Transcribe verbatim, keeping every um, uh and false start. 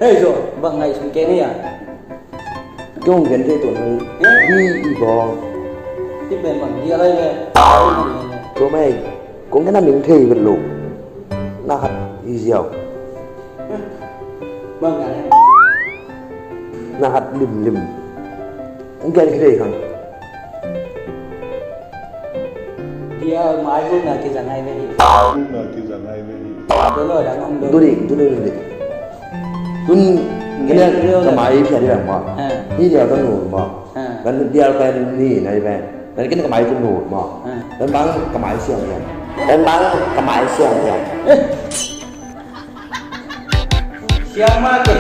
Hei, zo, bang ngaihsun kei ni a? Kei hong gen thei tuan hang. Eh? Hi i baw. Hi pen bang dia lai le. Tua mai, kong gen a ming thei vet lo. Na khat hi ziau. Bang ngai. Na khat limlim. Hong gen thei kang. Dia mai hu na kizang ai ve hi. Hu na kizang ai ve hi. Tua lo dang om lo. Tuni, tuni, tuni. Tun, kene ka mai phiat hi bang maw. Ha. Hi dia ka nu maw. Ha. Kan dia ka ni nai bang. Kan kene ka mai ka nu maw. Ha. Kan bang ka mai siang siang. Kan bang ka mai siang siang. Eh. Siang ma ke.